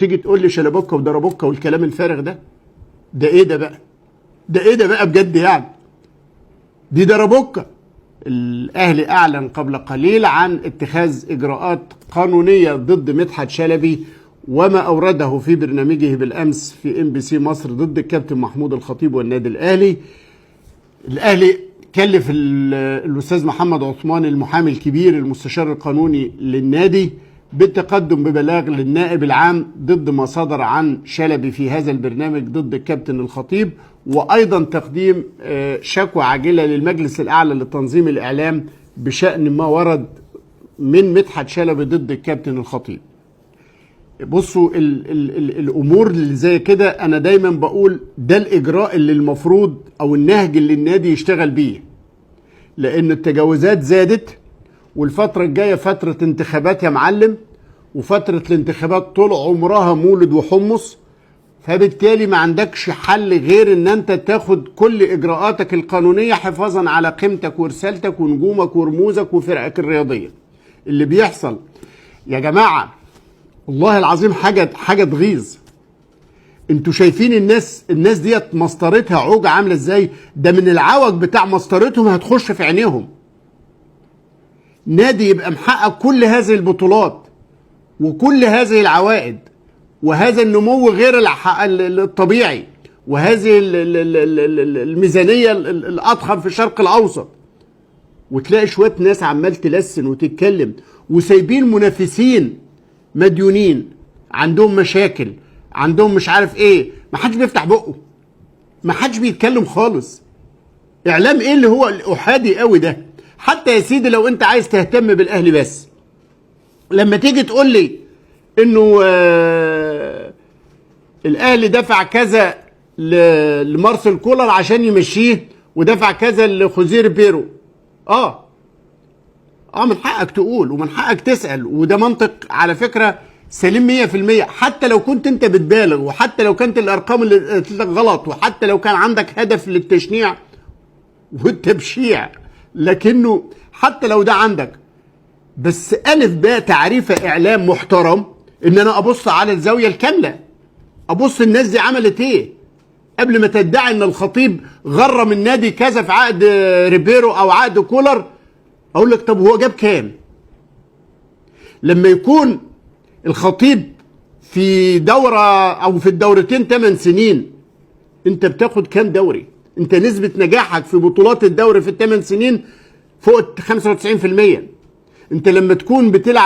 وتيجي تقول لي شلبوكه ودربوكه والكلام الفارغ ده. ده ايه ده بقى؟ ده ايه ده بقى بجد يعني؟ دي دربوكه. الاهلي اعلن قبل قليل عن اتخاذ اجراءات قانونية ضد مدحت شلبي وما اورده في برنامجه بالامس في MBC مصر ضد الكابتن محمود الخطيب والنادي الاهلي. الاهلي كلف الاستاذ محمد عثمان المحامي الكبير المستشار القانوني للنادي بالتقدم ببلاغ للنائب العام ضد ما صدر عن شلبي في هذا البرنامج ضد الكابتن الخطيب، وايضا تقديم شكوى عاجله للمجلس الاعلى لتنظيم الاعلام بشان ما ورد من مدحت شلبي ضد الكابتن الخطيب. بصوا ال ال ال الامور اللي زي كده انا دايما بقول ده الاجراء اللي المفروض او النهج اللي النادي يشتغل بيه، لان التجاوزات زادت، والفترة الجاية فترة انتخابات يا معلم، وفترة الانتخابات طول عمرها مولد وحمص، فبالتالي ما عندكش حل غير ان انت تاخد كل اجراءاتك القانونية حفاظا على قيمتك ورسالتك ونجومك ورموزك وفرقك الرياضية. اللي بيحصل يا جماعة والله العظيم حاجة تغيظ. انتوا شايفين الناس ديت مسطرتها عوجة عاملة ازاي؟ ده من العوج بتاع مسطرتهم هتخش في عينيهم. نادي يبقى محقق كل هذه البطولات وكل هذه العوائد وهذا النمو غير الطبيعي وهذه الميزانية الأضخم في الشرق الأوسط، وتلاقي شوية ناس عمال تلسن وتتكلم وسايبين منافسين مديونين عندهم مشاكل، عندهم مش عارف ايه، ما حدش بيفتح بقه، ما حدش بيتكلم خالص. اعلام ايه اللي هو الاحادي قوي ده؟ حتى يا سيدي لو انت عايز تهتم بالاهلي بس، لما تيجي تقول لي انه الاهلي دفع كذا لمارسيل كولر عشان يمشيه ودفع كذا لخوزيه ريبيرو، من حقك تقول ومن حقك تسأل، وده منطق على فكرة سليم 100%، حتى لو كنت انت بتبالغ، وحتى لو كانت الارقام اللي قلت لك غلط، وحتى لو كان عندك هدف للتشنيع والتبشيع، لكنه حتى لو ده عندك، بس ألف باء تعريفة إعلام محترم إن أنا أبص على الزاوية الكاملة، أبص الناس دي عملت إيه قبل ما تدعي إن الخطيب غرم النادي كذا في عقد ريبيرو أو عقد كولر. أقول لك طب هو جاب كام؟ لما يكون الخطيب في دورة أو في الدورتين 8 سنين، أنت بتاخد كام دوري؟ أنت نسبة نجاحك في بطولات الدوري في 8 سنين فوق 95%. أنت لما تكون بتلعب